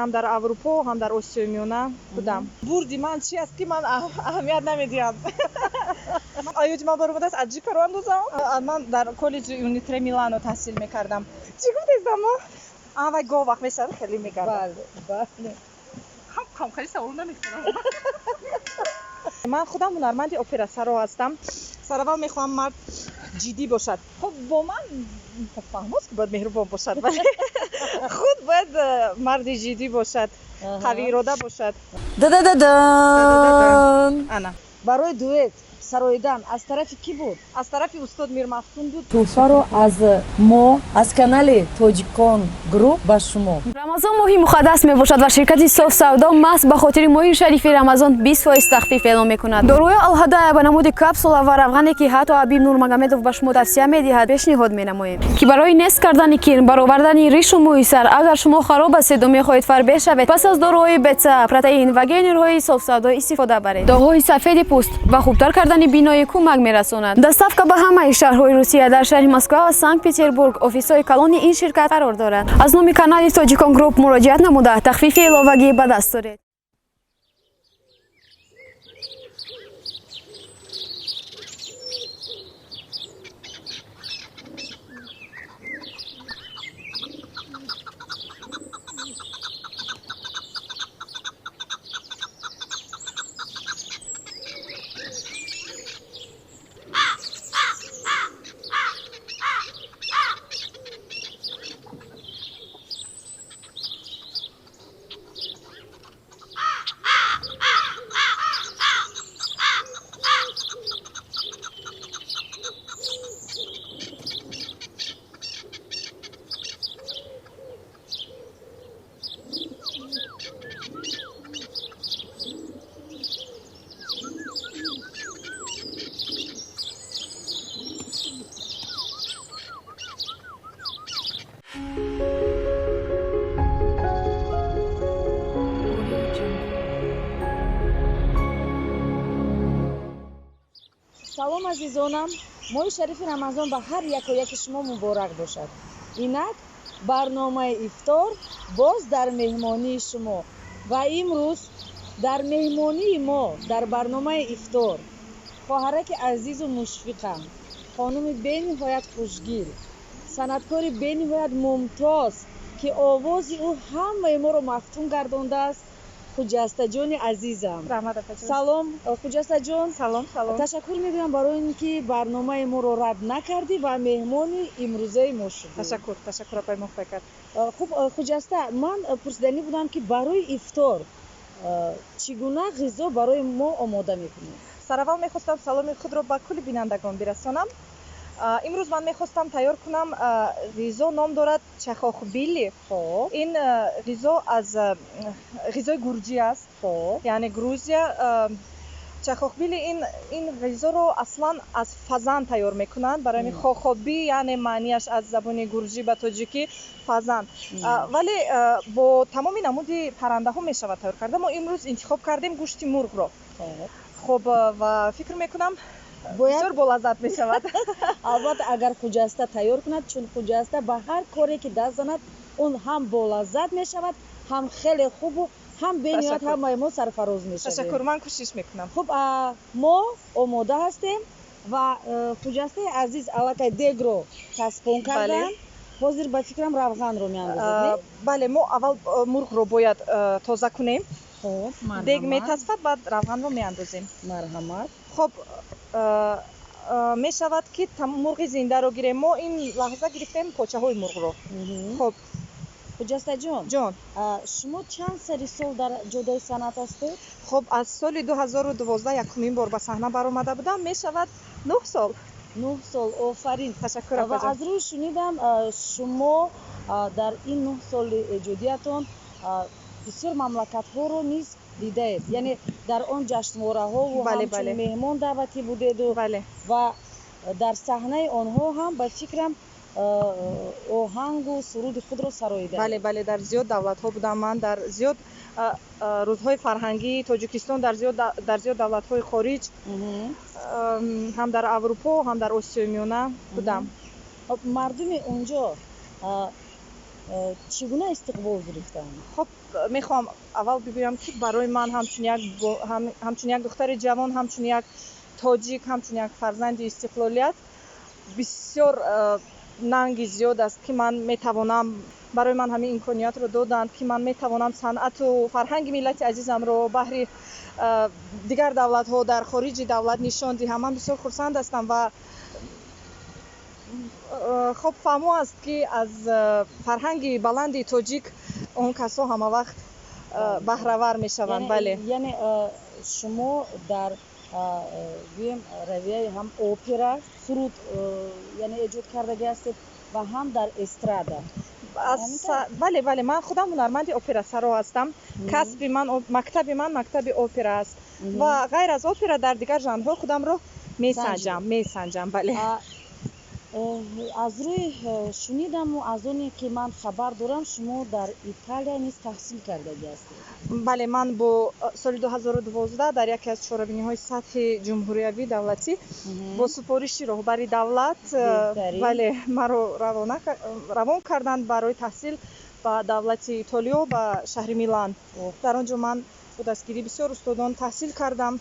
Ҳам дар Аврупо, ҳам дар Осиёи Миёна будам. Бурди ман чи аст, ки ман аҳамият намедиҳам. Оё ман баромадааст, аз ҷипаро андозам? Ман дар коллеҷи Юнитре Милано таҳсил мекардам. Чӣ гуфтед, мо вай гоҳ вақт мешавад, хеле мегардам. Бале. Кам хеле савол намехӯрам. Ман худам ҳунарманди операсаро ҳастам. Сараввал мехоҳам мард ҷиддӣ бошад. Хуб, бо ман фаҳмост, ки бояд меҳрубон бошад, вале худ бояд марди ҷиддӣ бошад, қавиирода бошад. Дадададан. Ана. Барои дуэт сароидан аз тарафи кӣ буд? Аз тарафи устод Мирмафтун буд. Тӯҳфаро аз мо, аз канали Тоҷикон Груп ба шумо. Рамазон моҳи муқаддас мебошад ва ширкати Соф Савдо маҳз ба хотири моҳи шарифи Рамазон 20% тахфиф эълон мекунад. Доруи Алҳадая ба намуди капсула ва равғане, ки ҳатто Ҳабиб Нурмагомедов ба шумо тавсия медиҳад, пешниҳод менамоем, ки барои нест кардани кирм, баровардани ришу мӯи сар. Агар шумо хароб ҳастеду мехоҳед фарбеҳ шавед, пас аз доруҳои БЦА, протеин ва гейнерҳои Соф Савдо истифода баред. Доғҳои сафеди пӯст ва хубтар кардани биноӣ кӯмак мерасонад. Доставка ба ҳамаи шаҳрҳои Русия. Дар шаҳри Москва ва Санкт Петербург офисҳои калони ин ширкат қарор дорад. Аз номи канали Тоҷикон Груп муроҷиат намуда, тахфифи иловагӣ ба даст доред. Салом, азизонам! Моҳи шарифи Рамазон ба ҳар яко яки шумо муборак бошад. Инак барномаи ифтор боз дар меҳмонии шумо ва имрӯз дар меҳмонии мо дар барномаи ифтор хоҳараки азизу мушфиқам, хонуми бениҳоят хушгил, санъаткори бениҳоят мумтоз, ки овози ӯ ҳамаи моро мафтун гардондааст, Хуҷастаҷони азизам. Раҳмат, апаҷон. Салом, Хуҷастаҷон. Салом, салом. Ташаккур мегӯям барои ин ки барномаи моро рад накардӣ ва меҳмони имрӯзаи мо шудӣ. Ташаккур, ташаккур, апай Муҳтакар. Хуб, Хуҷаста, ман пурсиданӣ будам, ки барои ифтор чӣ гуна ғизо барои мо омода мекунед? Сараввал мехостам саломи худро ба кулли бинандагон бирасонам. Имрӯз ман мехостам тайёр кунам ғизо, ном дорад чахохбили. Ин ғизо аз ғизои гурҷӣ аст, яъне Грузия. Чахохбили, ин ғизоро аслан аз фазан тайёр мекунанд. Барои ҳамин хохоби, яъне маънияш аз забони гурҷӣ ба тоҷикӣ фазан. Вале бо тамоми намуди паррандаҳо мешавад тайёр карда. Мо имрӯз интихоб кардем гӯшти мурғро. Хуб, ва фикр мекунам, бисёр болаззат мешавад. Албатта, агар Хуҷаста тайёр кунад, чун Хуҷаста ба ҳар коре ки даст занад, он ҳам болаззат мешавад, ҳам хеле хубу ҳам бениҳоят ҳамаи мо сарфароз мешавем. Ташаккур, ман кӯшиш мекунам. Хуб, мо омода ҳастем ва хуҷастаи азиз аллакай дегро часпон карданд. Ҳозир ба фикрам, равғанро меандозад. Бале, мо аввал мурғро бояд тоза кунем. Дег метазфад, баъд равғанро меандозем. Марҳамат. Хуб, мешавад, ки мурғи зиндаро гирем. Мо ин лаҳза гирифтем почаҳои мурғро. Хуб. Хуҷастаҷон. Ҷон. Шумо чанд сари сол дар ҷодаи санъат ҳастед? Хуб, аз соли 2012 якумин бор ба саҳна баромада будам, мешавад 9 сол. 9 сол, офарин! Ташаккур. Ва аз рӯи шунидам, шумо дар ин 9 соли эҷодиятон бисёр мамлакатҳоро низ дидаед, яъне дар он ҷашнвораҳову ҳамчун меҳмон даъватӣ будеду ва дар саҳнаи онҳо ҳам, ба фикрам, оҳангу суруди худро сароидаед. Бале, бале, дар зиёд давлатҳо будам ман, дар зиёд рӯзҳои фарҳангии Тоҷикистон, дар зиёд давлатҳои хориҷ, ҳам дар Аврупо, ҳам дар Осиёи Миёна будам. Мардуми онҷо Чӣ гуна истиқбол гирифтанд? Хуб, мехоҳам аввал бигӯям, ки барои ман ҳамчун як духтари ҷавон, ҳамчун як тоҷик, ҳамчун як фарзанди истиқлолият бисёр нанги зиёд аст, ки ман метавонам, барои ман ҳамин имкониятро доданд, ки ман метавонам санъату фарҳанги миллати азизамро баҳри дигар давлатҳо дар хориҷи давлат нишон диҳам. Ман бисёр хурсанд ҳастам ва хоб фаҳмо аст, ки аз фарҳанги баланди тоҷик он касҳо ҳама вақт баҳравар мешаванд. Бале, яъне шумо дар, гӯем, равияи ҳам опера суруд, яъне эҷод кардагӣ ҳастед ва ҳам дар эстрада. Бале, бале, ман худам ҳунарманди операсаро ҳастам. Касби ман, мактаби ман мактаби опера аст ва ғайр аз опера дар дигар жанрҳо худамро месанҷам, бале. Аз рӯи шунидаму аз оне ки ман хабар дорам, шумо дар Италия низ таҳсил кардагӣ ҳастед. Бале, ман бо соли 2012 дар яке аз чорабиниҳои сатҳи ҷумҳуриявӣ, давлатӣ, бо супориши роҳбари давлат, бале, маро равон карданд барои таҳсил ба давлати Итолиё, ба шаҳри Милан. Дар он ҷо ман бо дастгирии бисёр устодон таҳсил кардам.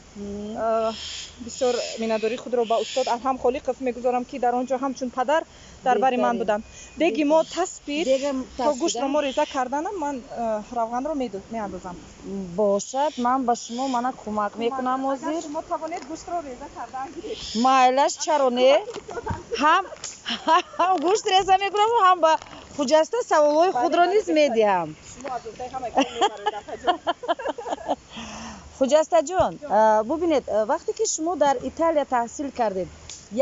Бисёр миннатдории худро ба устод Адҳам Холиқов мегузорам, ки дар он ҷо ҳамчун падар дар бари ман буданд. Деги мо таспид, то гӯштро мо реза карданам, ман равғанро меандозам. Бошад, ман ба шумо мана кӯмак мекунам ҳозир. Шумо тавонед гӯштро реза кардан гиред. Майлаш, чаро не? Ҳам гӯшт реза мекунаму ҳам ба Хуҷаста саволҳои худро низ медиҳам. Шумо аз уҳдаи ҳамаи кор мебароед, апаҷон. Хуҷастаҷон, бубинед, вақте ки шумо дар Италия таҳсил кардед,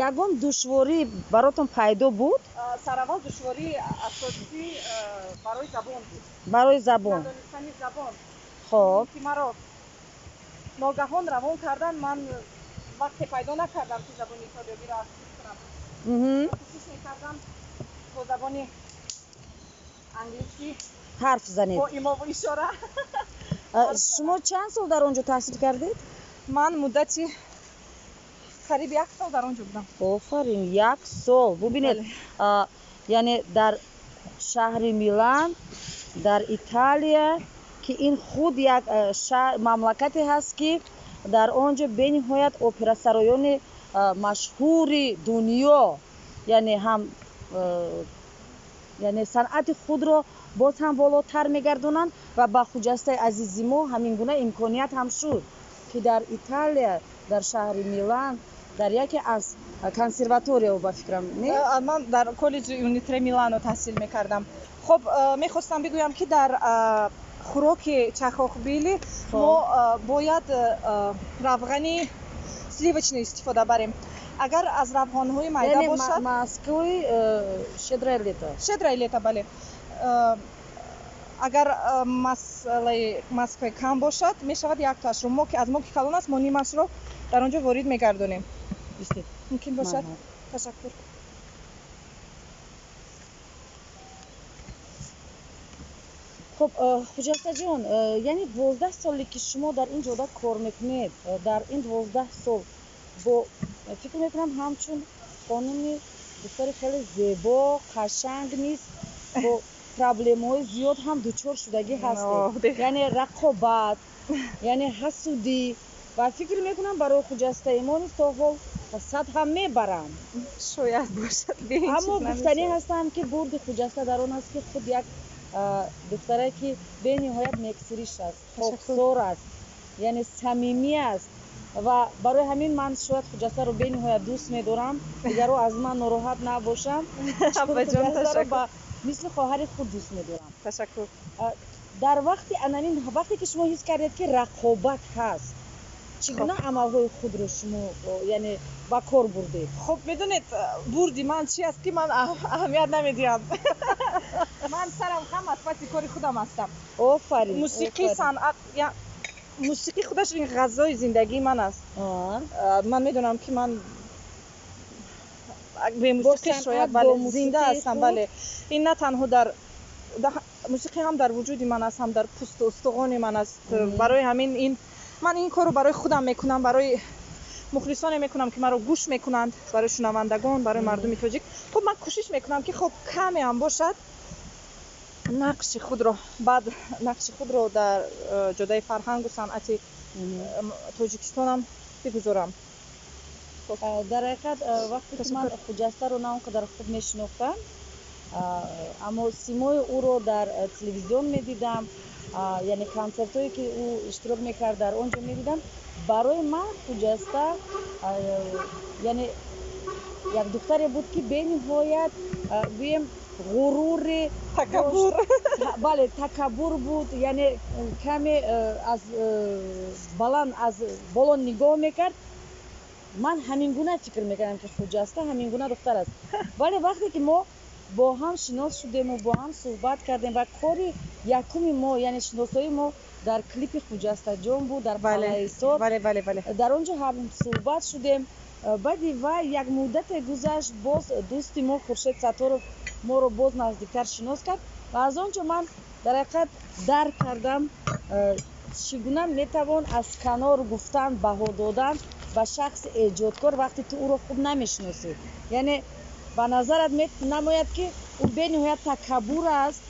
ягон душворӣ баротон пайдо буд? Сараввал душвории асосӣ барои забон буд. Барои забон. Надонистани забон. Хоб. Ки маро ногаҳон равон кардан, ман вақте пайдо накардам, ки забони итолиёвиро аз худ кунам. Кӯшиш мекардам бо забони англисӣ ҳарф занед, бо имову ишора. Шумо чанд сол дар он ҷо таҳсил кардед? Ман муддати қариб як сол дар он ҷо будам. Офарин, як сол. Бубинед, яъне дар шаҳри Милан, дар Италия, ки ин худ як мамлакате ҳаст, ки дар он ҷо бениҳоят операсароёни машҳури дунё, яъне ҳам, яъне санъати худро боз ҳам болотар мегардонанд, ва ба Хуҷастаи азизи мо ҳамин гуна имконият ҳам шуд, ки дар Италия, дар шаҳри Милан, дар яке аз консерваторияо, ба фикрам, не? Ман дар коллеҷи Юнитре Милано таҳсил мекардам. Хуб, мехостам бигӯям, ки дар хӯроки чахохбили мо бояд равғани сливочный истифода барем. Агар аз равғанҳои майда бошад, маслои «Щедрое лето». «Щедрое лето», бале. Агар маслои маслои кам бошад, мешавад яктоашро мо, ки аз мо ки калон аст, мо нимашро дар он ҷо ворид мегардонем. Мумкин бошад? Ташаккур. Хуб, Хуҷастаҷон, яъне 12 соле ки шумо дар ин ҷода кор мекунед, дар ин 12 сол бо фикр мекунам, ҳамчун хонуми духтари хеле зебо, қашанг низ бо проблемаҳои зиёд ҳам дучор шудагӣ ҳастед, яъне рақобат, яъне ҳасудӣ, ва фикр мекунам, барои Хуҷастаи мо низ то ҳол сад ҳам мебаранд. Шояд бошад. Аммо гуфтанӣ ҳастам, ки бурди Хуҷаста дар он аст, ки худ як духтаре ки бениҳоят нексириш аст, хоксор аст, яъне самимӣ аст, ва барои ҳамин ман шояд Хуҷастаро бениҳоят дӯст медорам. Дигарро аз ман нороҳат набошам, ба мисли хоҳари худ дӯст медорам. Ташаккур. Дар вақти анамин вақте ки шумо ҳис кардед, ки рақобат ҳаст, чӣ гуна амалҳои худро шумо, яъне, ба кор бурдед? Хуб, медонед, бурди ман чи аст, ки ман аҳамият намедиҳам. Ман сарам хам, аз паси кори худам ҳастам. Офарин. Мусиқӣ, санъат, мусиқӣ худаш ин ғазои зиндагии ман аст. Ман медонам, ки ман бемусиқӣ шояд, бале, зинда ҳастам. Бале, ин на танҳо дар мусиқӣ, ҳам дар вуҷуди ман аст, ҳам дар пӯсту устухони ман аст. Барои ҳамин ин ман ин корро барои худам мекунам, барои мухлисоне мекунам, ки маро гӯш мекунанд, барои шунавандагон, барои мардуми тоҷик. Хуб, ман кӯшиш мекунам, ки хуб, каме ҳам бошад. Нақши худро баъд нақши худро дар ҷодаи фарҳангу санъати Тоҷикистонам бигузорам. Дар ҳақиқат, вақте ки ман Хуҷастаро на он қадар хуб мешинохтам, аммо симои ӯро дар телевизион медидам, яъне консертҳое ки ӯ иштирок мекард, дар он ҷо медидам. Барои ман Хуҷаста, яъне як духтаре буд, ки бениҳоят, гӯем, ғурури такаббур. Бале, такаббур буд, яъне каме аз баланд, аз боло нигоҳ мекард. Ман ҳамин гуна фикр мекардам, ки Хуҷаста ҳамин гуна духтар аст. Вале вақте ки мо бо ҳам шинос шудему бо ҳам суҳбат кардем ва кори якуми мо, яъне шиносоии мо, дар клипи Хуҷастаҷон буд дар Қалъаисор, дар он ҷо ҳам суҳбат шудем. Баъди вай як муддате гузашт, боз дӯсти мо Хуршед Сатторов моро боз наздиктар шинос кард ва аз он ҷо ман дар ҳақиқат дарк кардам, чӣ гуна метавон аз канор гуфтан, баҳо додан ба шахси эҷодкор, вақте ту ӯро хуб намешиносӣ. Яъне ба назарат намояд, ки ӯ бениҳоят такаббур аст,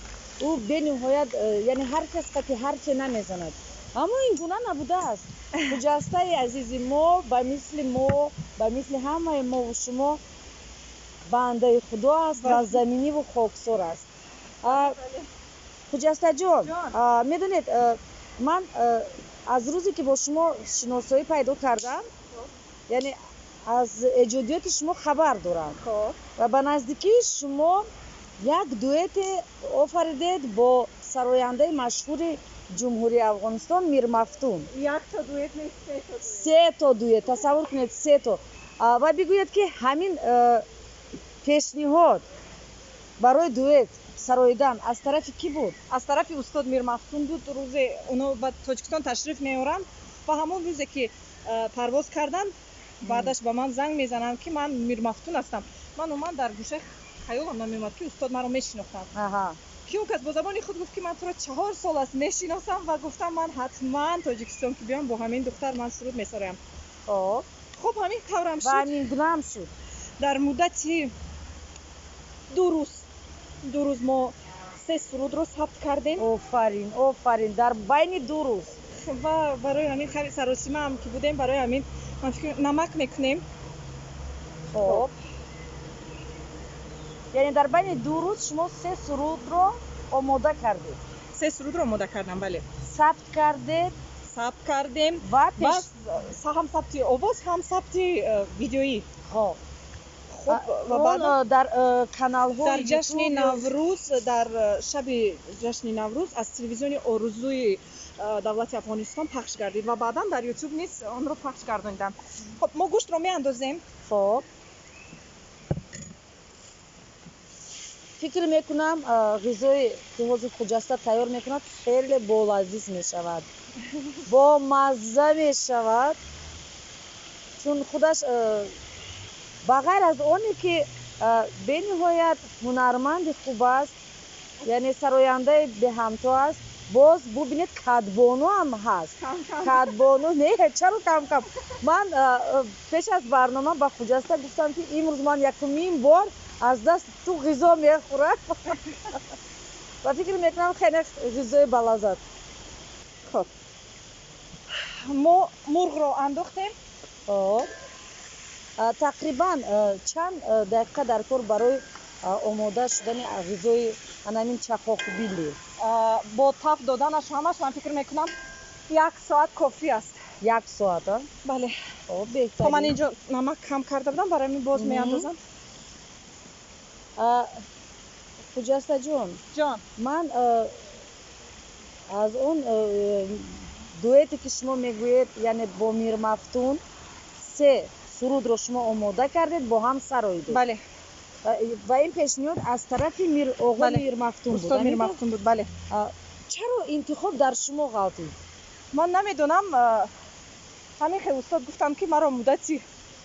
ӯ бениҳоят, яъне ҳар кас қати ҳарфе намезанад, аммо ин гуна набудааст. Хуҷастаи азизи мо ба мисли мо, ба мисли ҳамаи мову шумо бандаи Худо аст ва заминиву хоксор аст. Хуҷастаҷон, медонед, ман аз рӯзе ки бо шумо шиносоӣ пайдо кардам, яъне аз эҷодиёти шумо хабар дорам ва ба наздикии шумо як дуэте офаридед бо сарояндаи машҳури Ҷумҳурии Афғонистон Мирмафтун. Якто дуэт нест, сето дуэт, тасаввур кунед, сето. Ва бигӯед, ки ҳамин пешниҳод барои дуэт сароидан аз тарафи кӣ буд? Аз тарафи устод Мирмафтун буд. Рӯзе оно ба Тоҷикистон ташриф меоранд ва ҳамон рӯзе ки парвоз карданд, баъдаш ба ман занг мезананд, ки ман Мирмафтун ҳастам. Ман умуман дар гӯшаи хаёлам намеомад, ки устод маро мешинохтанд, ки он кас бо забони худ гуфт, ки ман туро 4 сол аст мешиносам, ва гуфтам, ман ҳатман Тоҷикистон ки биём, бо ҳамин духтар ман суруд месароям. Хуб, ҳамин таврам Ва шуд. ҳамин гунаам шуд. Дар муддати 2 рӯз, 2 рӯз мо се сурудро сабт кардем. Офарин, офарин! Дар байни 2 рӯз. Ва барои ҳамин хари саросимаам ки будем, барои ҳамин ман фикр намак мекунем. Хоб, яъне дар байни 2 рӯз шумо се сурудро омода кардед. Се сурудро омода кардам, бале. Сабт кардед. Сабт кардем. Ва пеш ҳам сабти овоз, ҳам сабти видеоӣ. Хуб, ва он баъдан дар каналҳои дар ҷашни YouTube. Наврӯз, дар шаби ҷашни Наврӯз аз телевизиони Орзуи давлати Афғонистон пахш гардид ва баъдан дар Ютуб низ онро пахш гардонидам. Хоб, мо гӯштро меандозем. Хоб, фикр мекунам, ғизое ки ҳозир Хуҷаста тайёр мекунад, хеле болазиз мешавад, бомазза мешавад, чун худаш, ба ғайр аз оне ки бениҳоят ҳунарманди хуб аст, яъне сарояндаи беҳамто аст, боз бубинед, кадбону ҳам ҳаст. Кадбону не, чаро кам кам? Ман пеш аз барнома ба Хуҷаста гуфтам, ки имрӯз ман якумин бор аз дасти ту ғизо мехӯрам ва фикр мекунам, хеле ғизои балаззат. Хоб, мо мурғро андохтем. Хоб, тақрибан чанд дақиқа дар кор барои омода шудани ғизои анамин чақоқбили? Бо таф доданаш ҳамаш, ман фикр мекунам, як соат кофӣ аст. Як соат, а? Бале. Хоб, Хоб, ман беҳтарин. инҷо намак кам карда будам, барои ҳамин боз меандозам. Хуҷастаҷон. Ҷон. Ман аз он дуэте ки шумо мегӯед, яъне бо Мирмафтун се сурудро шумо омода кардед, бо ҳам сароидед. Бале. Ва ин пешниҳод аз тарафи оғои Бале. Мирмафтун буд. Устод Ҳамин тавр? Мирмафтун буд, бале. Чаро интихоб дар шумо ғалтид? Ман намедонам, ҳамин хел устод гуфтам, ки маро муддати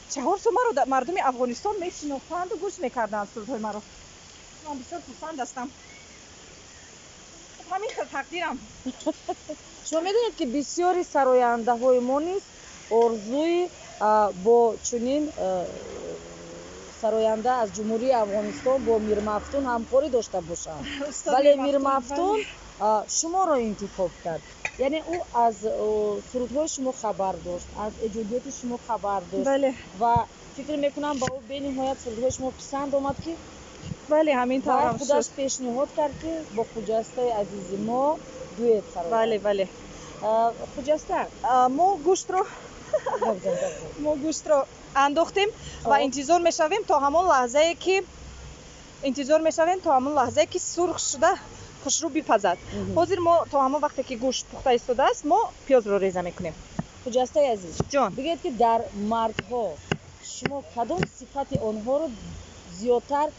4 сол маро мардуми Афғонистон мешинохтанду гӯш мекарданд сурудҳои маро. Ман бисёр хурсанд ҳастам. Хуб, ҳамин хел тақдирам. Шумо медонед, ки бисёри сарояндаҳои мо низ орзуи бо чунин Сароянда аз Ҷумҳурии Афғонистон бо Мирмафтун ҳамкорӣ дошта бошам, вале Мирмафтун шуморо интихоб кард. Яъне ӯ аз сурудҳои шумо хабар дошт, аз эҷодиёти шумо хабар дошт ва фикр мекунам, ба ӯ бениҳоят сурудҳои шумо писанд омад, ки Бале, ҳамин таврам. Худаш пешниҳод кард, ки бо Хуҷастаи азизи мо дуэт сарояд. Бале, бале. Хуҷаста, мо гӯштро андохтем ва интизор мешавем то ҳамон лаҳзае, ки сурх шуда, хушрӯ бипазад. Ҳозир мо то ҳамон вақте ки гӯшт пухта истодааст, мо пиёзро реза мекунем. Хуҷастаи азиз. Ҷон. Бигӯед, ки дар мардҳо шумо кадом сифати онҳоро зиёдтар,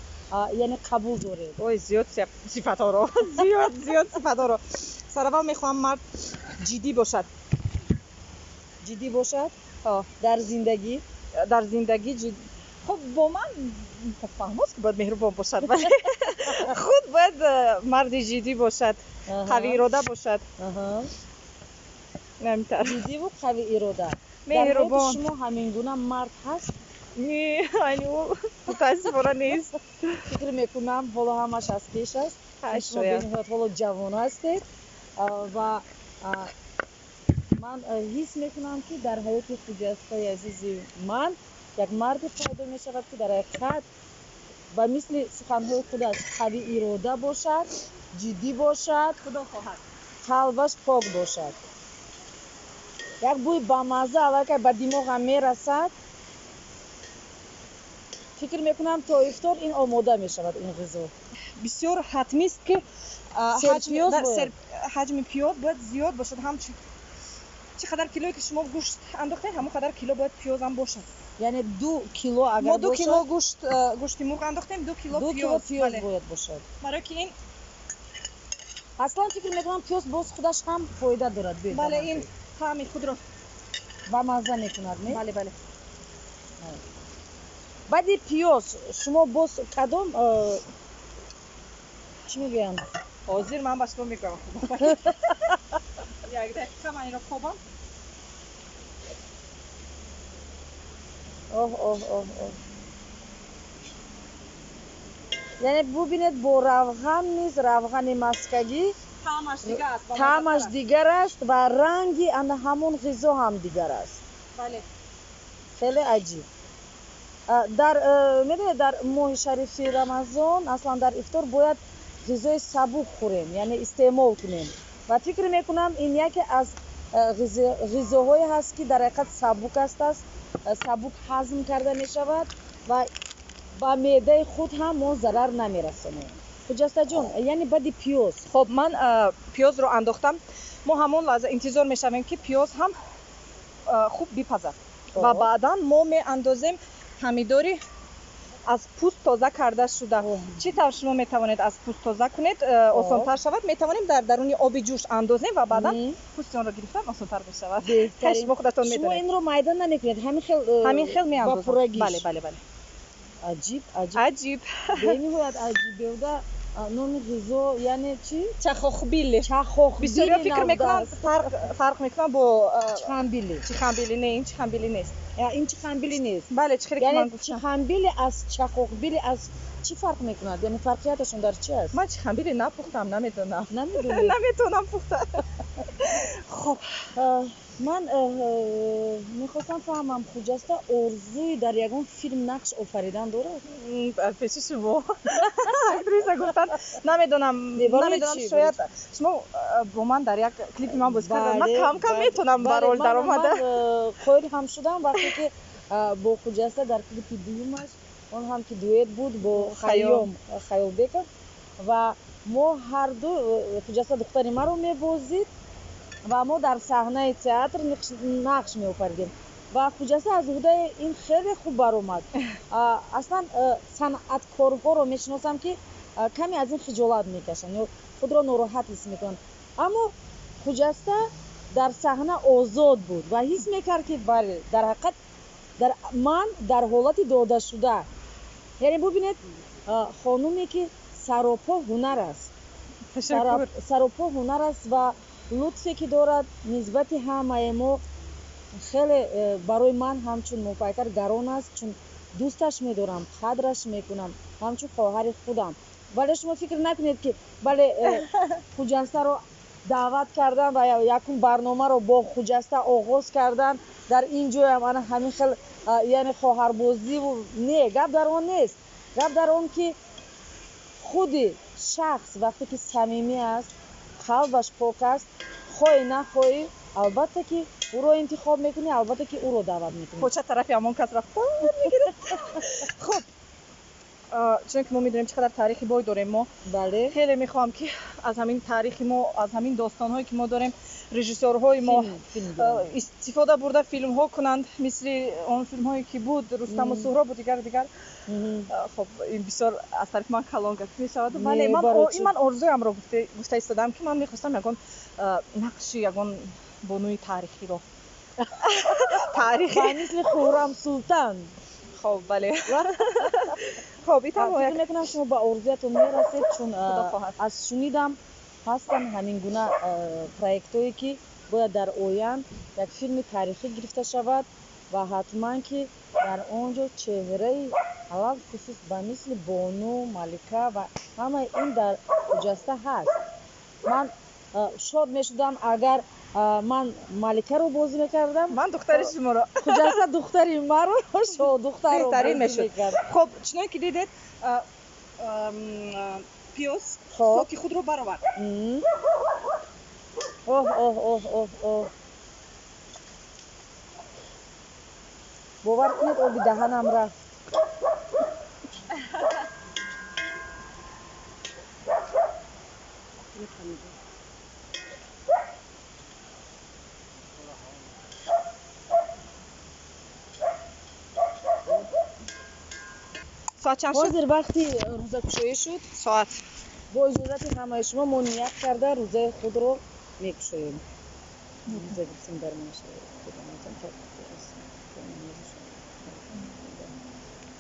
яъне қабул доред? Ой, зиёд сифатҳоро, зиёд, зиёд сифатҳоро. Сараввал мехоҳам мард ҷиддӣ бошад. Ҷиддӣ бошад дар зиндагӣ? Дар зиндагӣ. Хуб, бо ман фаҳмост, ки бояд меҳрубон бошад, вале худ бояд марди ҷиддӣ бошад, қавиирода бошад. Ҳаминтавр. Ҷиддиву қавиирода. Меҳрубон. Шумо ҳамин гуна мард ҳаст? Не, айни ҳол мутаассифона нест. Фикр мекунам, ҳоло ҳамаш аз пеш аст. Шумо бениҳоят ҳоло ҷавон ҳастед ва ман ҳис мекунам, ки дар ҳаёти Хуҷастаи азизи ман як марде пайдо мешавад, ки дар ҳақиқат ба мисли суханҳои худаш қавӣ ирода бошад, ҷиддӣ бошад. Худо хоҳад. Қалбаш пок бошад. Як бӯи бамазза аллакай ба димоғам мерасад. Фикр мекунам, то ифтор ин омода мешавад, ин ғизо. Бисёр ҳатмист, ки ҳаҷми пиёз бояд зиёд бошад. Ҳам чӣ қадар килое ки шумо гӯшт андохтед, ҳамон қадар кило бояд пиёзам бошад. Яъне 2 кило агар Мо 2 кило гӯшт, гӯшти мурғ андохтем, 2 кило. 2 кило пиёз бояд бошад. Барои ки ин Аслан фикр мекунам, пиёз боз худаш ҳам фоида дорад. Бале, ин таъми худро ба мазза мекунад, не? Бале, бале. Баъди пиёз шумо боз кадом, чӣ мегӯянд? Ҳозир ман ба шумо мегӯям. Як дақиқа, ман инро кобам. Оҳ, оҳ, оҳ, оҳ! Яъне бубинед, бо равған низ, равғани маскагӣ таъмаш дигар аст ва ранги ана ҳамон ғизо ҳам дигар аст. Хеле аҷиб. Дар медонед, дар моҳи шарифи Рамазон аслан дар ифтор бояд ғизои сабук хӯрем, яъне истеъмол кунем, ва фикр мекунам, ин яке аз ғизоҳое ҳаст, ки дар ҳақиқат сабук аст, сабук ҳазм карда мешавад ва ба меъдаи худ ҳам мо зарар намерасонем. Хуҷастаҷон, яъне баъди пиёз? Хоб, ман пиёзро андохтам. Мо ҳамон лаҳза интизор мешавем, ки пиёз ҳам хуб бипазад, ва баъдан мо меандозем помидори аз пӯст тоза карда шуда. Чӣ тавр шумо метавонед аз пӯст тоза кунед, осонтар шавад? Метавонем дар даруни оби ҷӯш андозем ва баъдан пӯсти онро гирифтан осонтар мешавад. Шумо худатон Шумо медонед. инро майда намекунед, ҳамин хел? Ҳамин хел Ба меандозам. пуррагиш? Бале, бале, бале. Аҷиб, аҷиб. Аҷиб. Бениҳоят аҷиб. Беҳуда номи ғизо яъне чӣ? Чахохбили. Чахохбили. Бисёриҳо фикр мекунанд, фарқ мекунанд бо Чихамбили. Чихамбили. Не, ин чихамбили нест. Ин чихамбили нест? Бале, чӣ хеле ки Яъне ман гуфтам. чихамбили аз чахохбили аз чӣ фарқ мекунад? Яъне фарқияташон дар чӣ аст? Ман чихамбили напухтам, намедонам. Намедонед? Наметавонам пухта. Хоб. Ман мехостам фаҳмам, Хуҷаста орзуи дар ягон филм нақш офаридан дорад? Пеши шумо актриса гуфтан, намедонам. Не, барои Намедонам. чӣ? Шояд шумо бо ман дар як клипи ман бозӣ кардам, ман Бале, кам кам бале. метавонам ба Бале, рол даромада. Ман қоил ҳам шудам, вақте ки бо Хуҷаста дар клипи дуюмаш, он ҳам ки дуэт буд бо Хайём. Хайём Хаёлбеков, ва мо ҳарду, Хуҷаста духтари маро мебозид ва мо дар саҳнаи театр нақш меофаридем ва Хуҷаста аз уҳдаи ин хеле хуб баромад. Аслан санъаткорҳоро мешиносам, ки каме аз ин хиҷолат мекашанд ё худро нороҳат ҳис мекунанд, аммо Хуҷаста дар саҳна озод буд ва ҳис мекард, ки бале, дар ҳақиқат дар ман дар ҳолати додашуда. Яъне бубинед, хонуме ки саропо ҳунар аст. Ташаккур. Саропо ҳунар аст ва лутфе ки дорад нисбати ҳамаи мо хеле, барои ман ҳамчун моҳпайкар гарон аст, чун Дӯсташ медорам, қадраш мекунам, ҳамчун хоҳари худам. Вале шумо фикр накунед, ки бале, Хуҷастаро даъват кардан ва якум барномаро бо Хуҷаста оғоз кардан, дар ин ҷоям ана ҳамин хел, яъне хоҳарбозиву не, гап дар он нест. Гап дар он ки худи шахс вақте ки самимӣ аст, қалбаш пок аст, хоҳӣ нахоҳӣ, албатта ки ӯро интихоб мекунӣ, албатта ки ӯро даъват мекунӣ. Поча тарафи ҳамон кас рафта мегирад. Хуб, чунон ки мо медонем, чӣ қадар таърихи бой дорем мо. Бале. Хеле мехоҳам, ки аз ҳамин таърихи мо, аз ҳамин достонҳое ки мо дорем, режиссёрҳои мо истифода бурда филмҳо кунанд, мисли он филмҳое ки буд, Рустаму Суҳробу дигар дигар. Хоб, ин бисёр аз тарафи ман калон гап мешавад, вале ман орзуямро гуфта истодам, ки ман мехостам ягон нақши ягон бонуи таърихиро, таърихи мисли Хуррам Султан. Хоб, бале. Хоб, фикр мекунам, шумо ба орзуятон мерасед, чун аз шунидам ҳастанд ҳамин гуна проектҳое, ки бояд дар оянд як филми таърихӣ гирифта шавад ва ҳатман ки дар он ҷо чеҳраи алалхусус ба мисли бону Малика ва ҳамаи ин дар Хуҷаста ҳаст. Ман шод мешудам, агар ман Маликаро бозӣ мекардам, ман духтари шуморо, Хуҷаста духтари маро, шоҳдухтарро беҳтарин мешуд. Хоб, чуноне ки дидед, пиёз соки худро баровард. Оҳ, оҳ, оҳ, оҳ, оҳ, бовар кунед, оби даҳанам рафт. Соат чанд шуд? Ҳозир вақти рӯзакушоӣ шуд. Соат. Бо иҷозати ҳамаи шумо мо ният карда рӯзаи худро мекушоем. Рӯза гирифтем дар.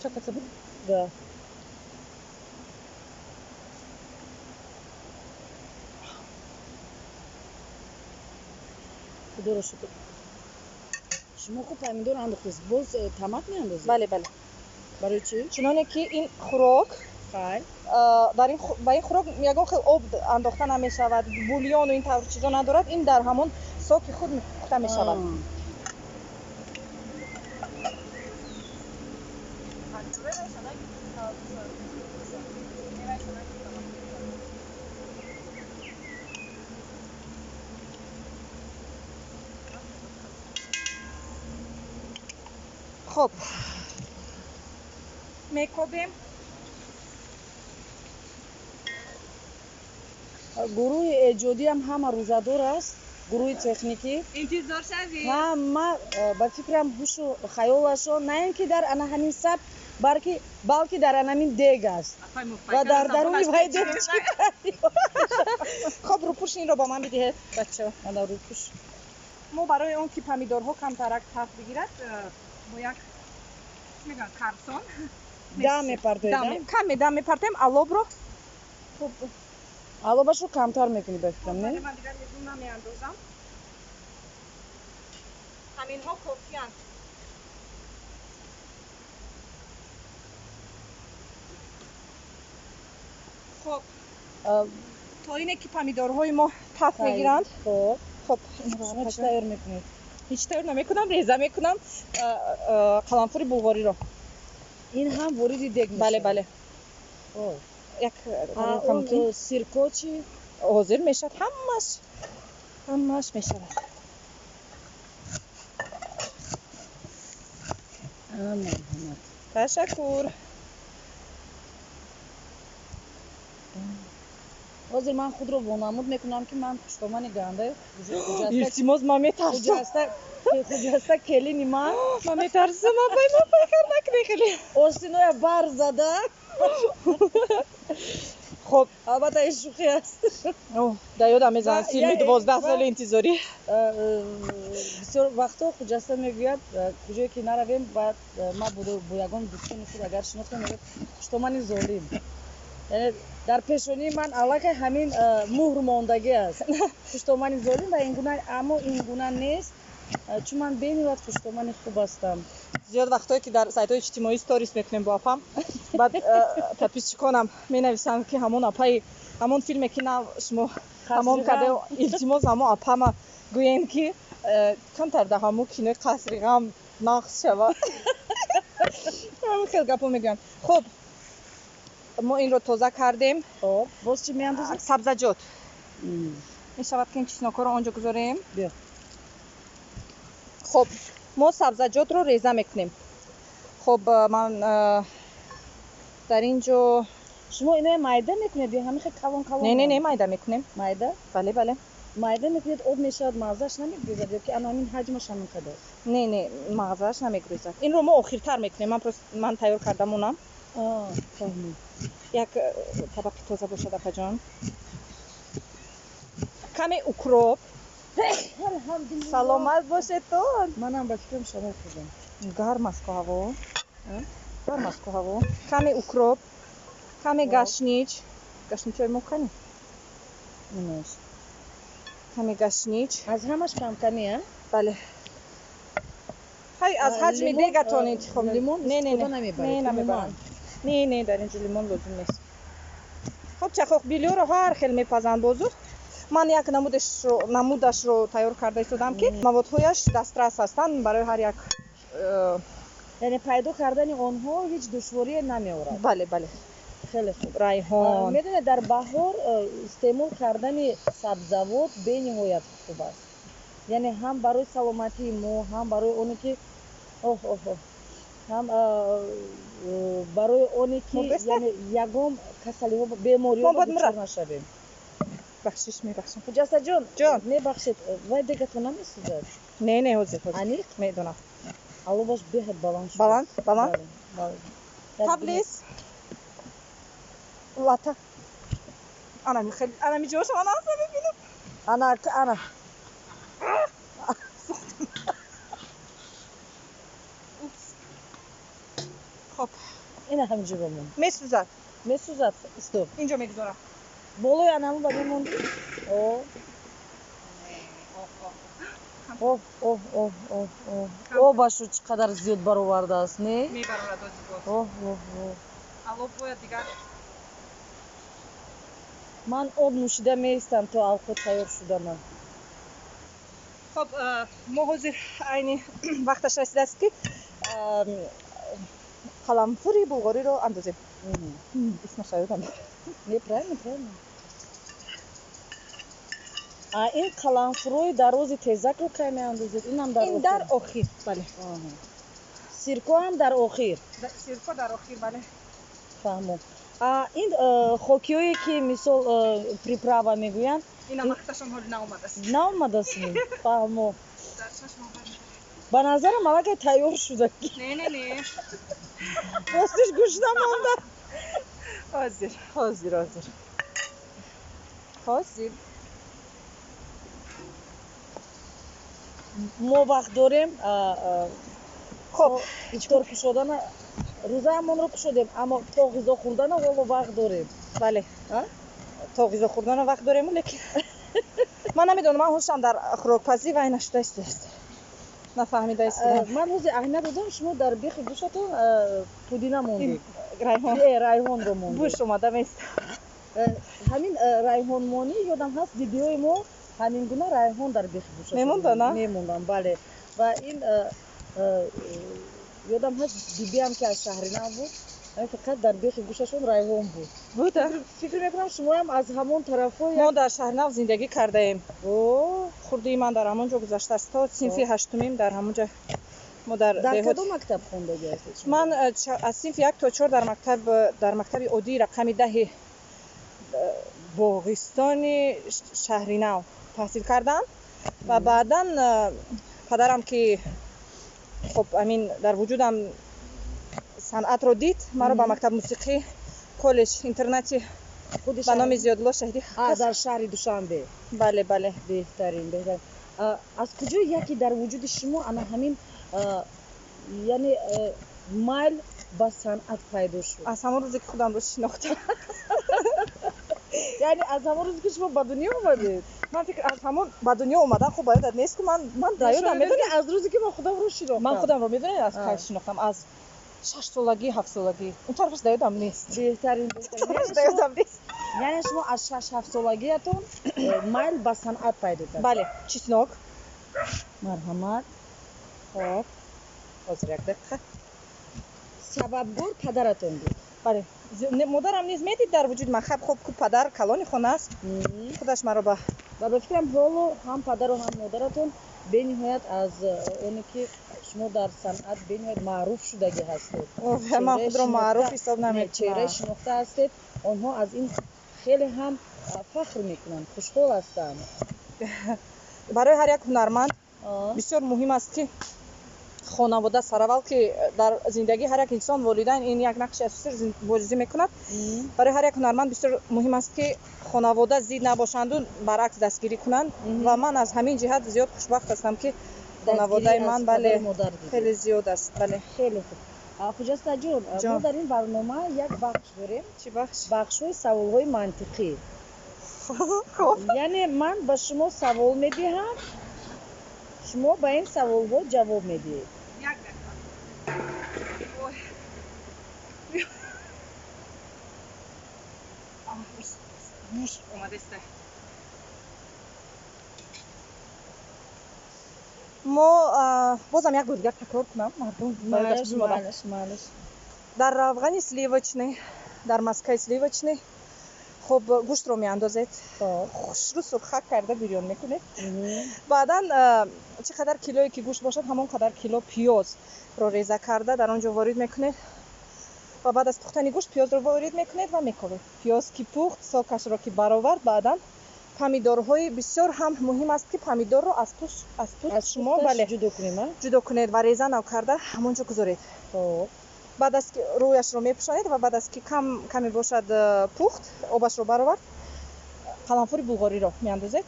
Чакаса буд? Да. Худоро шукр. Шумо хуб помидор андохтед, боз тамак меандозед? Бале, бале. Барои чӣ? Чуноне ки ин хӯрок Хайр. Ба ин хӯрок ягон хел об андохта намешавад, бульону ин тавр чизо надорад, ин дар ҳамон соки худ пухта мешавад. Хоб, мекобем. Гурӯҳи эҷодиам ҳама рӯзадор аст, гурӯҳи техникӣ. Интизор шавед. Ҳама, ба фикрам, ҳушу хаёлашон на ин ки дар ана ҳамин саб, балки дар ана ҳамин дег аст ва дар даруни вай дег чӣ. Хоб, рӯпӯши инро ба ман бидиҳед, бачаҳо. Ана рӯпӯш. Мо барои он ки помидорҳо камтарак таф бигирад, бо як, мегӯянд, карсон дам мепартоед. Каме дам мепартоем алобро. Хуб. Алобашро камтар мекунӣ, ба фикрам, не? Ман дигар лизун намеандозам, ҳаминҳо кофиянд. Хоб, то ине ки помидорҳои мо таф мегиранд. Хоб, шумо чӣ тайёр мекунед? Ҳеҷ тайёр намекунам, реза мекунам қаламфури булғориро. Ин ҳам вориди дег? Бале, бале. Як сирко чӣ? Ҳозир мешавад, ҳамаш, ҳамаш мешавад. Марҳамат. Ташаккур. Ҳозир ман худро вонамуд мекунам, ки ман хуштомани гандаи. Илтимос, ман метарсам. Хуҷаста келини ман. Ман метарсам, апай, ман кар накунӣ хеле. Остиноя бар зада. Хоб. Албатта, ин шӯхӣ аст. Да ёдам мезанад филми 12 соли интизорӣ. Бисёр вақтҳо Хуҷаста мегӯяд, куҷое ки наравем, бояд ман бо ягон дӯстони худ агар шинохтам, мегӯяд: «Хуштомани золим». Яъне дар пешонии ман аллакай ҳамин муҳр мондагӣ аст, хуштомани золим ва ин гуна. Аммо ин гуна нест, чун ман бениҳоят хуштомани хуб ҳастам. Зиёд вақтое ки дар сайтҳои иҷтимоӣ сторис мекунем бо апам, баъд подписчиконам менависанд, ки ҳамон апаи ҳамон филме ки нав шумо тамом карда, илтимос, ҳамон апама гӯем, ки камтар дар ҳамон кинои «Қасри ғам» нақс шавад. Ҳамин хел гапҳо мегӯянд. Хуб, мо инро тоза кардем. Хоб, боз чӣ меандозем? Сабзаҷот. Мешавад, ки ин чеснокҳоро он ҷо гузорем. Биё. Хуб, мо сабзаҷотро реза мекунем. Хуб, ман дар ин ҷо Шумо иноя майда мекунед ё ҳамин хел калон калон? Не, не, не, майда мекунем. Майда? Бале, бале. Майда мекунед, об мешавад, маззааш намегурезад ё ки ана ҳамин ҳаҷмаш ҳамин қадар? Не, не, мағзааш намегурезад. Инро мо охиртар мекунем. Ман просто ман тайёр карда монам. Фаҳмид. Як табақи тоза бошад, апаҷон. Каме укроп. Саломат бошедтон. Манам ба фикрам шамол хӯрдам. Гарм аст ку ҳаво, гарм аст ку ҳаво. Каме укроп, каме гашнич. Гашничҳои мо кани? Инаш. Каме гашнич. Аз ҳамаш камками, а? Бале, ҳай, аз ҳаҷми дегатон интихоб. Лимон Не, не, истифода намебаред? Не, намебарам. Не, не, дар ин ҷо лимон лозим нест. Хуб, чахохбилиёро ҳар хел мепазанд. Бозур ман як намудашро тайёр карда истодам, ки маводҳояш дастрас ҳастанд барои ҳар як. Яъне пайдо кардани онҳо ҳеҷ душворие намеорад? Бале, бале. Хеле хуб. Райҳон. Медонед, дар баҳор истеъмол кардани сабзавот бениҳоят хуб аст, яъне ҳам барои саломатии мо, ҳам барои оне ки оҳ, оҳ, оҳ, ҳам барои оне ки яъне ягон касалиҳо, бемориҳо дучор нашавем. Бахшиш, мебахшам. Хуҷастаҷон. Ҷон. Мебахшед, вай дегатон намесӯзад? Не, не, ҳозир, ҳозир. Аниқ? Медонам. Аловаш беҳад баланд шуд. Баланд, баланд. Таблис лата. Анами хеле, анами ҷоша ман асло мебинам. Ана, ана. Упс. Хоб. Ина ҳаминҷо бимон. Месӯзад. Месӯзад, стоп. Инҷо мегузорам. Болои анаму ба мемонди. О, оҳ, оҳ, оҳ, оҳ, оҳ, обашу чӣ қадар зиёд баровардааст, не? Мебарорад озибо. Оҳ, оҳ, оҳ. Алов бояд дигар. Ман об нӯшида меистам то авқот тайёр шудана. Хоб, мо ҳозир айни вақташ расидааст, ки қаламфури булғориро андозем. Исмаша ёдам. Не, правильно, правильно. А ин қаламфурои дарози тезакро кай меандозед? Инам дар? Ин дар охир, бале. Сирко ҳам дар охир? Сирко дар охир, бале. Фаҳмо. Ин хокиҳое ки мисол приправа мегӯянд? Ина вақташон ҳоли наомадааст. Наомадааст, фаҳмо. Ба назарам, аллакай тайёр шуда. Не, не, не. Ростиш, гӯшта монда. Ҳозир, ҳозир, ҳозир, ҳозир. Мо вақт дорем. Хоб. Ифтор кушодана, рӯзаамонро кушодем, аммо то ғизо хӯрдана ҳоло вақт дорем. Бале, то ғизо хӯрдана вақт дорем, лекин ман намедонам, ман ҳушам дар хӯрокпазӣ вай нашуда истодааст, нафаҳмида истодам. Ман ҳозир аҳамият додам, шумо дар бехи гӯшатон пудина мондед. Райҳон. Райҳонро мондед. Буш омада меист. Ҳамин райҳонмонӣ ёдам ҳаст, бибиҳои мо ҳамин гуна райҳон дар бехи гӯшашон мемонданд. Мемонданд, бале. Ва ин ёдам ҳаст, бибиам ки аз шаҳри нав буд, фақат дар бехи гӯшашон райҳон буд. Буда. Фикр мекунам, шумоам аз ҳамон тарафҳо. Мо дар шаҳри нав зиндагӣ кардаем. Хурдии ман дар ҳамон ҷо гузаштааст, то синфи ҳаштумим дар ҳамон ҷо мо дар Дар кадом мактаб хондагӣ ҳастед? Ман аз синфи 1 то 4 дар мактаб, дар мактаби оддии рақами 10-и Боғистони шаҳри нав таҳсил кардам ва баъдан падарам, ки хоб ҳамин дар вуҷудам санъатро дид, маро ба мактаби мусиқӣ, коллеҷ интернати ба номи Зиёдулло Шаҳидӣ. Дар шаҳри Душанбе? Бале, бале. Беҳтарин, беҳтарин. Аз куҷо яке дар вуҷуди шумо ана ҳамин, яъне майл ба санъат пайдо шуд? Аз ҳамон рӯзе ки худамро шинохтам. Яъне аз ҳамон рӯзе, ки шумо ба дунё омадед? Ман фикр, аз ҳамон ба дунё омадан хуб ба ёдат нест, ки ман дар ёдам, медонед. Аз рӯзе, ки ман худамро шинохтам. Ман худамро, медонед, аз кай шинохтам? Аз 6 солагӣ, 7 солагӣ. Он тарафаш дар ёдам нест. Беҳтарин. Тарафаш дар ёдам нест. Яъне шумо аз 6-7 солагиятон майл ба санъат пайдо кардед. Бале. Чеснок. Марҳамат. Хоб, ҳозир, як дақиқа. Сабабгор падаратон буд? Бале, модарам низ медид дар вуҷуди ман. Хаб, хоб, ку падар калони хона аст, худаш маро ба Ва ба фикрам, ҳоло ҳам падару ҳам модаратон бениҳоят аз оне, ки шумо дар санъат бениҳоят маъруф шудагӣ ҳастед. Ман худро маъруф ҳисоб намекунам. Чеҳраи шинохта ҳастед. Онҳо аз ин хеле ҳам фахр мекунанд, хушҳол ҳастанд. Барои ҳар як ҳунарманд бисёр муҳим аст, ки хонавода сараввал, ки дар зиндагии ҳар як инсон волидайн ин як нақши асосиро бозӣ мекунад. Барои ҳар як ҳунарманд бисёр муҳим аст, ки хонавода зид набошанду баръакс дастгирӣ кунанд. Ва ман аз ҳамин ҷиҳат зиёд хушбахт ҳастам, ки хонаводаи ман, бале, хеле зиёд аст, бале. Хеле хуб. Хуҷастаҷон, мо дар ин барнома як бахш дорем. Чӣ бахш? Бахшҳои саволҳои мантиқӣ. Яъне ман ба шумо савол медиҳам, шумо ба ин саволҳо ҷавоб медиҳед. Як дақиқа. Ой, муш омадеста. Мо бозам як бор дигар такрор кунам, мардум. Дар равғани сливочный, дар маскаи сливочный, хуб, гӯштро меандозед, хушрӯ сурхак карда бирён мекунед. Баъдан чӣ қадар килое ки гӯшт бошад, ҳамон қадар кило пиёзро реза карда дар он ҷо ворид мекунед ва баъд аз пухтани гӯшт пиёзро ворид мекунед ва мековед. Пиёз ки пухт, сокашро ки баровард, баъдан помидорҳои, бисёр ҳам муҳим аст, ки помидорро аз пӯст шумо, бале, ҷудо кунед ва реза нав карда ҳамон ҷо гузоред. Баъд аз рӯяшро мепӯшонед ва баъд аз ки каме бошад пухт, обашро баровард, қаламфури булғориро меандозед.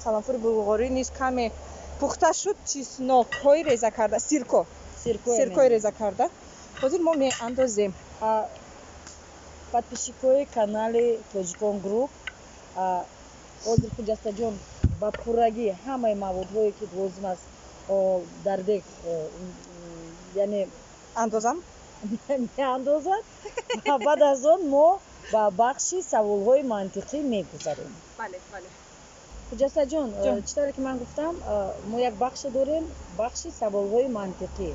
Қаламфури булғорӣ низ каме пухта шуд, чеснокҳои реза карда, сирко, сиркои реза карда ҳозир мо меандозем. Подписчикои канали Тоҷикон Груп, ҳозир Хуҷастаҷон ба пуррагӣ ҳамаи маводҳое, ки лозим аст дар дег, яъне андозам. Меандозад ва баъд аз он мо ба бахши саволҳои мантиқӣ мегузарем. Бале, бале. Хуҷастаҷон, чӣ тавре ки ман гуфтам, мо як бахше дорем, бахши саволҳои мантиқӣ.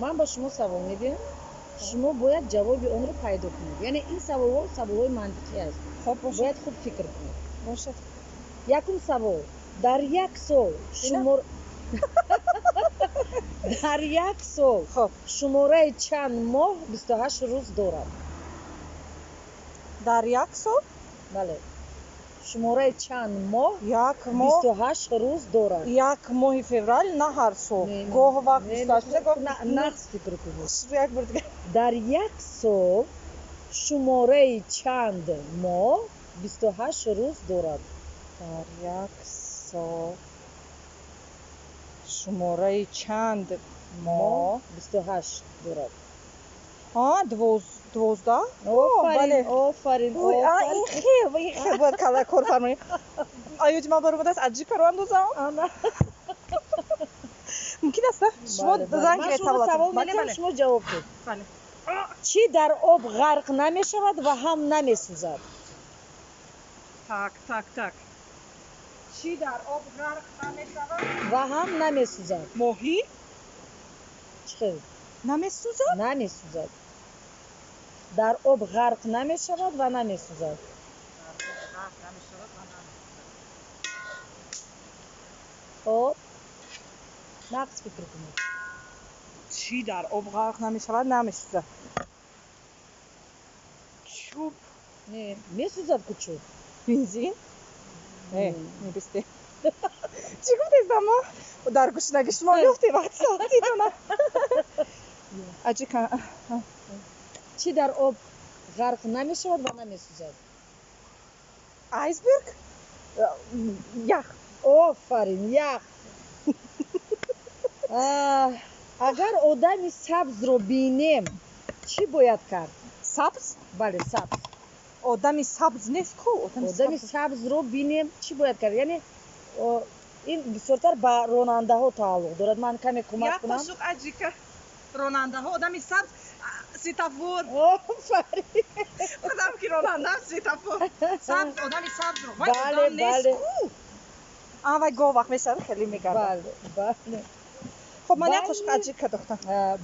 Ман ба шумо савол медиҳам, шумо бояд ҷавоби онро пайдо кунед. Яъне ин саволҳо саволҳои мантиқӣ аст. Хоб. Бояд хуб фикр кунед. Бошад. Якум савол: дар як сол шумор дар як сол шумораи чанд моҳ 28 рӯз дорад? Дар як сол? Бале, шумораи чанд моҳ як моҳ 28 рӯз дорад? Як моҳи феврал, на ҳар сол, гоҳ вақт 28, гоҳ Нағз фикр кунед. Як бор дигар. Дар як сол шумораи чанд моҳ 28 рӯз дорад? Дар як сол шумораи чанд моҳ 28 дорад. 12. Офарин, офарин. Ин хел, ин хел бояд кала кор фармоед. Оё ман баромадааст, аджикаро андозам, мумкин аст? Шумо занг. Савол медиҳам, шумо ҷавоб диҳед. Чӣ дар об ғарқ намешавад ва ҳам намесӯзад? Так, так, так, чӣ дар об ғарқ намешавад ва ҳам намесӯзад? Моҳӣ. Чӣ хел? Намесӯзад? Намесӯзад. Дар об ғарқ намешавад ва намесӯзад. Ғарқ намешавад ва намесӯзад. Хоб, нағз фикр кунед. Чӣ дар об ғарқ намешавад, намесӯзад? Чӯб? Не, месӯзад ку чӯб. Бензин? Мебисте, чӣ гуфтед? Мо дар гушнагӣ шумо ёфтем вақти соатитона аҷика. Чӣ дар об ғарқ намешавад ва намесӯзад? Айсберг, ях. Офарин, ях. Агар одами сабзро бинем, чӣ бояд кард? Сабз? Бале, сабз. Одами сабз нест ку? Одами сабзро бинем, чӣ бояд кард? Яъне ин бисёртар ба ронандаҳо тааллуқ дорад. Ман каме кӯмак кунам. Як қошуқ аҷика. Ронандаҳо, одами сабз, светофор. Офарин. Худам ки ронандаам, светофор. Сабз, одами сабзро. Вай Бале, одам нест бале. ку? Вай гоҳ вақт мешавад, хеле мегардад. Бале, бале. Хоб, ман як қошуқ аҷика дохтам.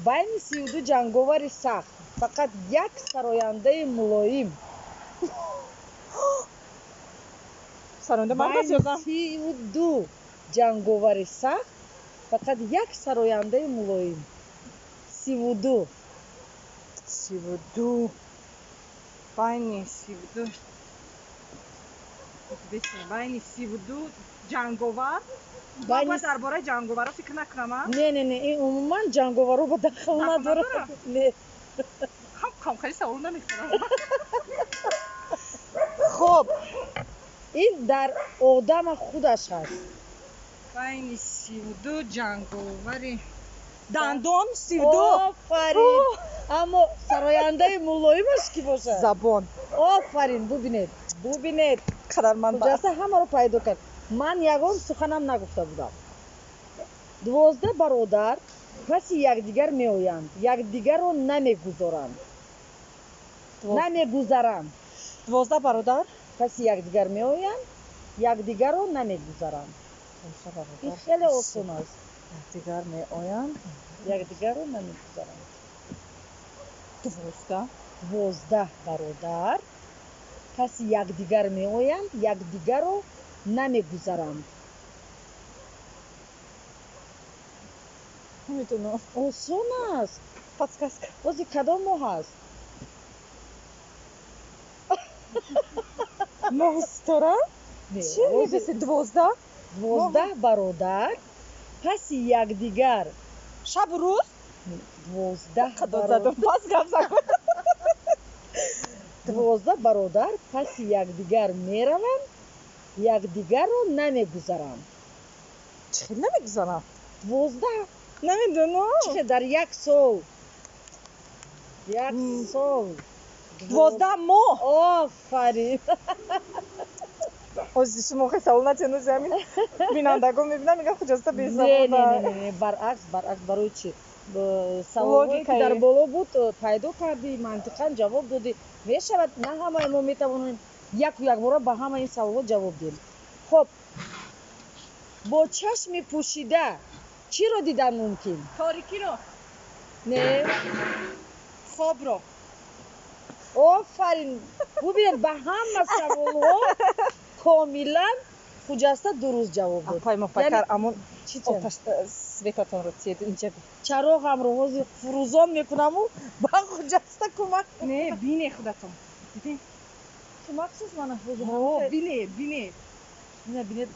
Байни 32 ҷанговари сахт фақат як сарояндаи мулоим. Сароянда мард аст ё зан? Байни 32 ҷанговари сахт фақат як сарояндаи мулоим. 32. 32. Байни 32. Байни 32 ҷанговар. Ман бояд дар бораи ҷанговарро фикр накунам, а? Не, не, не, ин умуман ҷанговарро ба дахл надорад. Не. Кам кам хеле савол намехӯрам. Хоб. Ин дар одама худаш ҳаст. Байни 32 ҷанговари дандон 32. Офарин. Аммо сарояндаи мулоимаш кӣ бошад? Забон. Офарин, бубинед, бубинед. Қадар ман ба Хуҷаста ҳамаро пайдо кард. Ман ягон суханам нагуфта будам. 12 бародар паси якдигар меоянд, якдигарро намегузоранд. Намегузаранд. 12 бародар паси якдигар меоянд, якдигарро намегузаранд. Ин хеле осон аст. Якдигар меоянд, якдигарро намегузаранд. 12. 12 бародар паси якдигар меоянд, якдигарро намегузаранд. Намедонам. Осон аст. Подсказка. Бози кадом моҳ аст? Моҳи ситора? Чӣ мегӯси? 12? 12 бародар паси якдигар. Шабу рӯз? 12 Қадод задум. Пас гап закун. 12 бародар паси якдигар мераванд, якдигарро намегузаранд. Чӣ хел намегузаранд? 12. Намедонам. Чӣ хел дар як сол? Як сол. 12 моҳ. Офарин. Ҳозир шумо хел савол натиҳед, ҳозир ҳамин бинандагон мебинанд, мегӯянд Хуҷаста бесавод. Не, не, не, не, баръакс, баръакс, барои чӣ? Саволҳое ки дар боло буд, пайдо кардӣ, мантиқан ҷавоб додӣ. Мешавад, на ҳамаи мо метавонем яку якбора ба ҳамаи ин саволҳо ҷавоб диҳем. Хоб, бо чашми пӯшида чиро дидан мумкин? Торикиро. Не. Хобро. Офарин. Бубинед, ба ҳама саволҳо комилан Хуҷаста дуруст ҷавоб дод. Апай муфаккар, амон чӣ тем? Оташ светатонро тиед инҷа. Чароғамро ҳозир фурӯзон мекунаму ба Хуҷаста кӯмак. Не, бине худатон. Дидед? Чӣ махсус мана ҳозир? О, бине, бине. Ина бинед.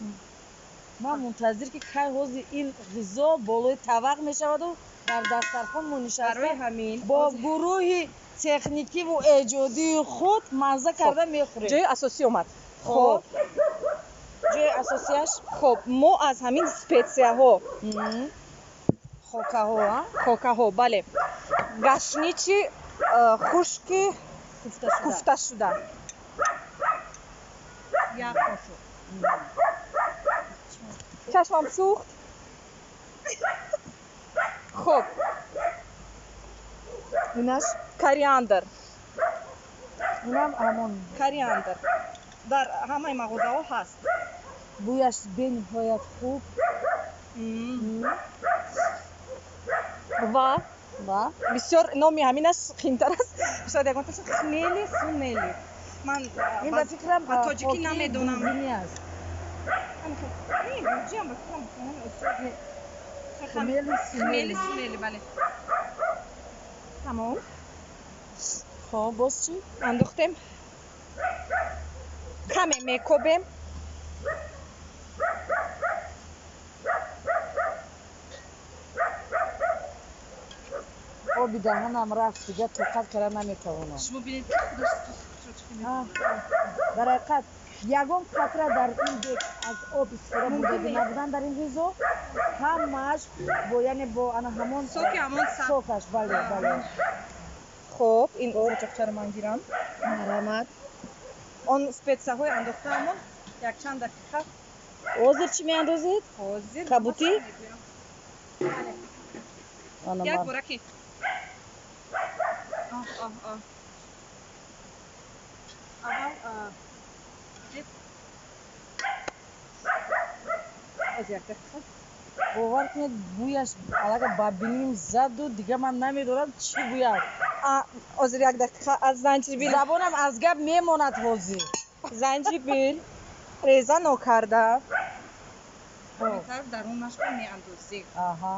Ман мунтазир ки кай ҳозир ин ғизо болои тавақ мешаваду дар дастархон мо нишаста Барои ҳамин бо гурӯҳи техникиву эҷодии худ мазза карда мехӯрем. Ҷои асосӣ омад. Хоб. Ҷои асосияш? Хоб, мо аз ҳамин специяҳо. Хокаҳо, а? Хокаҳо, бале. Гашничи хушки куфташуда. Як қошуқ. Чашмам сӯхт. Хоб. Инаш? Кориандр. Инам ҳамон. Кориандр. Дар ҳамаи мағозаҳо ҳаст. Бӯяш бениҳоят хуб. Ва Ва? бисёр номи ҳаминаш қимтар аст. Шояд ягонташа хмели сунели. Ман Ин ба фикрам ба тоҷикӣ намедонам. Грузинӣ аст. Не, гурҷиам ба фикрам. Хмели сунели. Хмели сунели, бале. Тамом. Хоб, боз чӣ? Андохтем. Каме мекобем. Оби даҳанам рафт, дигар тоқат карда наметавонам. Шумо бинед ки худаш Дар ҳақиқат ягон қатра дар ин бек аз об истифода бурдагӣ набуданд дар ин ғизо. Ҳамааш бо, яъне бо ана ҳамон соки ҳамон сокаш, бале, бале. Хоб, ин қочоқчаро ман гирам. Марҳамат. Он специяҳои андохтаамон якчанд дақиқа. Ҳозир чӣ меандозед? Ҳозир кабутӣ? Як бораки. Аввал аз як дақиқа. Бовар кунед, бӯяш аллакай ба биним заду, дигар ман намедонам чӣ бӯяд. Ҳозир як дақиқа аз занҷибил. Забонам аз гап мемонад ҳозир. Занҷибил реза нокарда. Тараф дарунашро меандозем. Аҳа.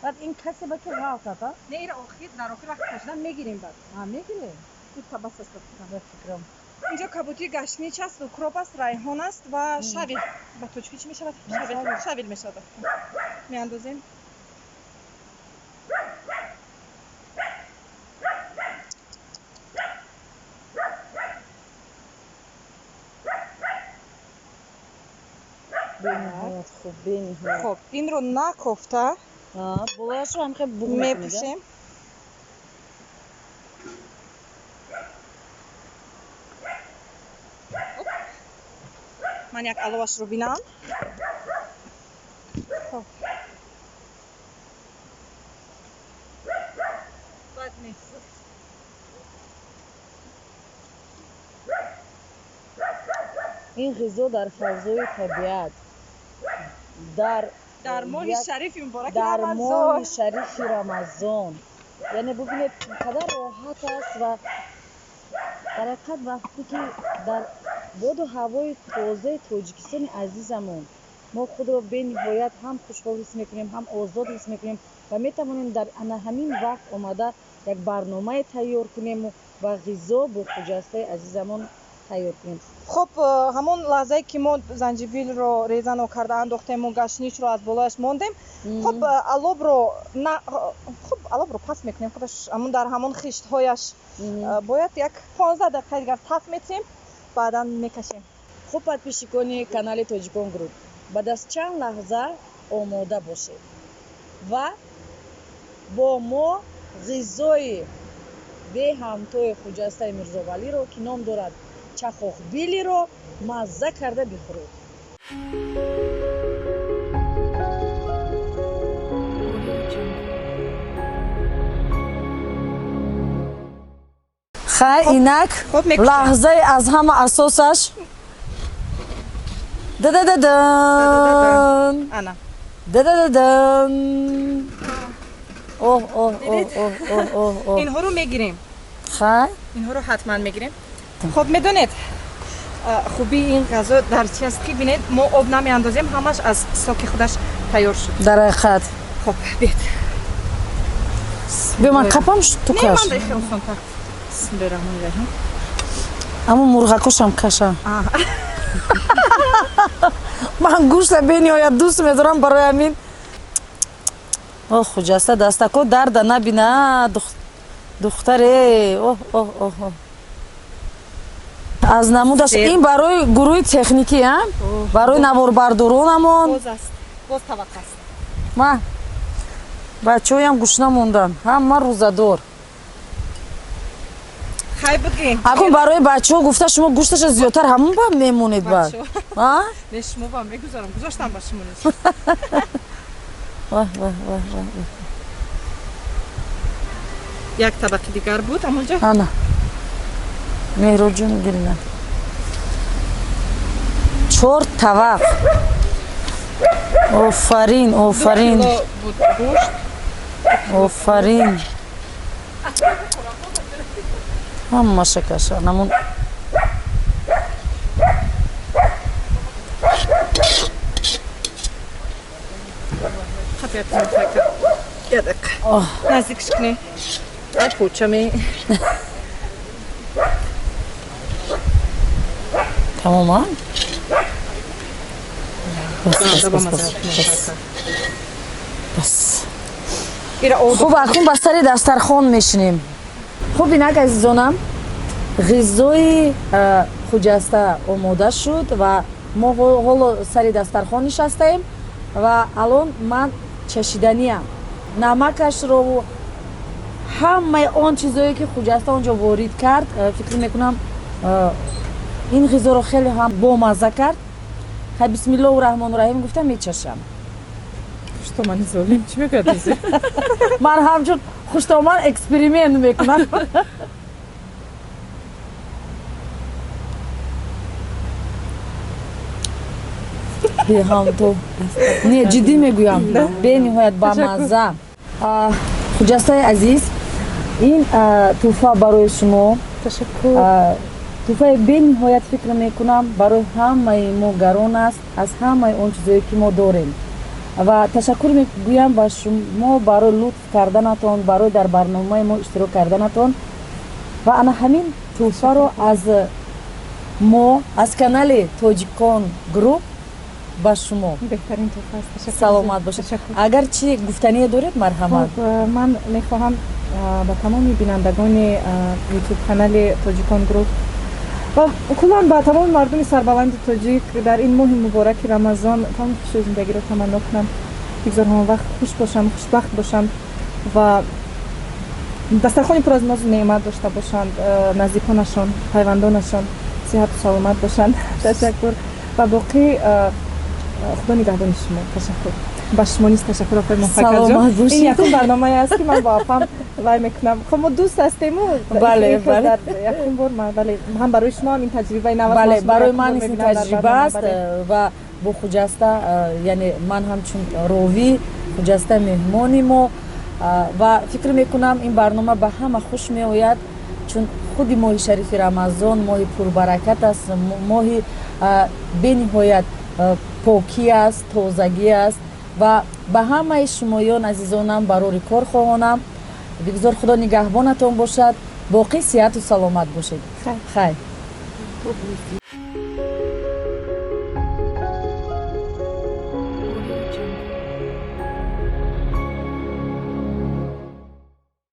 Баъд ин касе ба ки ғалтад, а? Не, ира охир, дар охир вақти кашидан мегирем баъд. А, мегирем? Ду бас аст, ба фикрам. Ба фикрам. Инҷо кабутии гашнич аст, укроп аст, райҳон аст ва шавил. Ба тоҷикӣ чӣ мешавад? Шавил мешавад. Меандозем. Бениҳоят хуб, бениҳоят. Хоб, инро накофта болояшро ҳам хел буғ мепӯшем. Ман як аловашро бинам. Хоб. Бад нест. Ин ғизо дар фазои табиат, дар моҳи шарифи мубораки дар Рамазон. Моҳи шарифи Рамазон. Яъне бубинед, чӣ қадар роҳат аст ва дар ҳақиқат вақте ки дар боду ҳавои тозаи Тоҷикистони азизамон мо худро бениҳоят ҳам хушҳол ҳис мекунем, ҳам озод ҳис мекунем ва метавонем дар ана ҳамин вақт омада як барномае тайёр кунему ва ғизо бо Хуҷастаи азизамон тайёр кунем. Хуб, ҳамон лаҳзае ки мо занҷибилро реза нокарда андохтему гашничро аз болояш мондем, хуб, алобро на, хуб, алобро паст мекунем, худаш ҳамон дар ҳамон хиштҳояш бояд як 15 дақиқа дигар таф метиҳем, баъдан мекашем. Хуб, подписчикони канали Тоҷикон Груп, баъд аз чанд лаҳза омода бошед ва бо мо ғизои беҳамтои Хуҷастаи Мирзовалиро, ки ном дорад чахохбилиро, мазза карда бихӯред. Хай, инак Хуб, мекушем. Лаҳзаи аз ҳама асосаш. Дадададан, Ана. дадададан. Оҳ, оҳ, оҳ, оҳ, оҳ, оҳ, оҳ. Инҳоро мегирем. Хай. Инҳоро ҳатман мегирем. Хуб, медонед, хубии ин ғазо дар чи аст, ки бинед, мо об намеандозем, ҳамаш аз соки худаш тайёр шуд. Дар ҳақиқат. Хуб, биед. Биё, ман қапам, ту Не, каш. Ман хеле осонтар. Бисмиллоҳи раҳмони раҳим. Аммо мурғакошам каша. Ман гӯшта бениҳоят дӯст медорам, барои ҳамин. Оҳ, Хуҷаста, дастако дарда набина, духтаре. Оҳ, оҳ, оҳ, оҳ, аз намудаш ин барои гурӯҳи техникӣ, а, барои наворбардоронамон. Боз аст, боз таваққ аст. Ма бачаҳоям гушна мондан, ҳама рӯзадор. Хай, бигин. Акун барои бачаҳо гуфта, шумо гӯшташа зиёдтар ҳамон ба мемонед баъд. Бачаҳо. Не, шумо ба мегузорам, гузоштам ба шумо низ. Ваҳ, ваҳ, ваҳ, ваҳ! Як табақи дигар буд ҳамонҷо. Ана, Меҳроҷон, дилна, чор тавақ. Офарин, офарин! 2 кило буд гӯшт. Офарин! Ҳамаша каша намун. Хапят, як дақиқа наздикш кунед. Ай, пӯчами. Тамом, а? Бас, бас, бас, бас, бас, бас. Ира об. Хуб, акнун ба сари дастархон мешинем. Хуб, инак, азизонам, ғизои Хуҷаста омода шуд ва мо ҳоло сари дастархон нишастаем ва алон ман чашиданиям. Намакашро, ҳамаи он чизое ки Хуҷаста он ҷо ворид кард, фикр мекунам, Ин ғизоро хеле ҳам бомазза кард. Хай, бисмиллоҳу раҳмону раҳим гуфта мечашам. Хуштомани золим чӣ мегӯяд? Ман ҳамчун хуштоман эксперимент мекунам. Беҳамто, не, ҷиддӣ мегӯям, бениҳоят бамазза. Хуҷастаи азиз, ин тӯҳфа барои шумо. Ташаккур. Тӯҳфаи бениҳоят, фикр мекунам, барои ҳамаи мо гарон аст аз ҳамаи он чизое ки мо дорем. Ва ташаккур мегӯям ба шумо барои лутф карданатон, барои дар барномаи мо иштирок карданатон. Ва ана ҳамин тӯҳфаро аз мо, аз канали Тоҷикон Груп ба шумо. Беҳтарин тӯҳфа аст. Саломат бошед. Агар чӣ гуфтание доред, марҳамат. Ман мехоҳам ба тамоми бинандагони ютуб канали Тоҷикон Груп ва куллан ба тамоми мардуми сарбаланди тоҷик дар ин моҳи мубораки Рамазон тамоми хушии зиндагиро таманно кунам. Бигзор ҳамавақт хуш бошанд, хушбахт бошанд ва дастархони пур аз нозу неъмат дошта бошанд, наздиконашон, пайвандонашон сиҳату саломат бошанд. Ташаккур ва боқӣ худо нигаҳбони шумо. Ташаккур ба шумо низ, ташаккур, апаи Муфаккарҷон. Ин якум барномае аст, ки ман бо апам вай мекунам. Хоб, мо дӯст ҳастему дар якум бор, бале, ҳам барои шумо ҳам ин таҷрибаи нав. Бале, барои ман низ ин таҷриба аст ва бо Хуҷаста, яъне ман ҳамчун ровӣ, Хуҷаста меҳмони мо. Ва фикр мекунам, ин барнома ба ҳама хуш меояд, чун худи моҳи шарифи Рамазон моҳи пурбаракат аст, моҳи бениҳоят покӣ аст, тозагӣ аст. Ва ба ҳамаи шумоён азизонам барори кор хоҳонам. Бигзор Худо нигаҳбонатон бошад, боқӣ сиҳату саломат бошед. Хайр.